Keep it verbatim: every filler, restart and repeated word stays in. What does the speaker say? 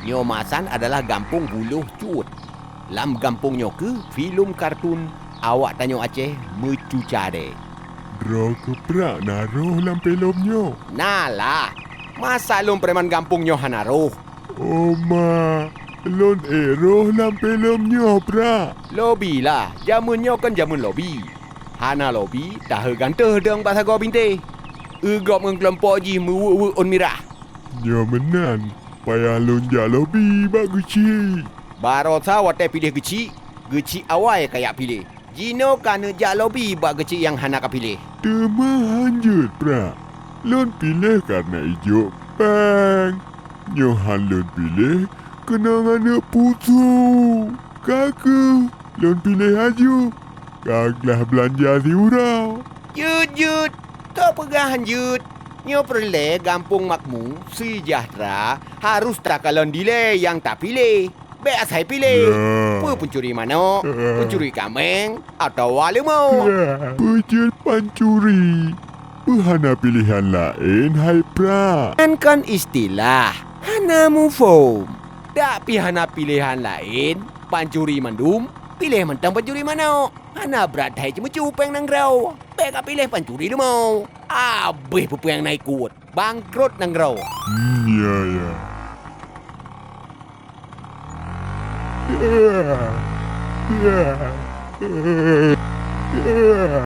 Nyoe masan adalah gampông Buloh Cut. Lam gampông nyoe keuh filem kartun awak tanyoe Aceh meucuca deh. Droe keu prak na roh lam filem nyoe? Na lah. Masa lôn preman gampông nyoe hana roh? Oma, lôn ék roh lam filem nyoe prak. Lobi lah, jameun nyoe kon jameun lobi. Hana lobi, tahe gantoh dong bak sagoe bintéh. Eugop ngon keulompok jih meuweuek-weuek ôn mirah. Nyoe meunan, payah lôn jak lobi bak geuchik. Barosa watée piléh geuchik, geuchik awai kajak piléh. Jinoe ka neujak lobi bak geuchik nyang hana kapiléh. Teuma han jeuet prak. Lôn piléh kareuna ijok péng. Nyoe han lôn piléh keunoe aneuk pusu. Ka keuh lôn piléh laju, ka glah beulanja siuroe. Jeuet-jeuet, kau peugah han jeuet. Nyoe peureulée gampông makmu, seujahteura, harôh takalon dilée nyang tapiléh. Bék asai piléh. Ya. Peue peuncuri manok, peuncuri kaméng, atawa leumô? Ya. Peue jeuet pancuri? Peue hana piléhan laén hai prak? Nyan kon istilah, hana muphom. Dak pih hana piléhan laén, pancuri mandum, piléh mantong pancuri manok. Hana brat hai ceumeucue péng nanggroe. Bék kapiléh pancuri leumô. Abéh peue-peue nyang na ikot. Bangkrot nanggroe. Hmm, ya, ya. Ya. Ya. Ya.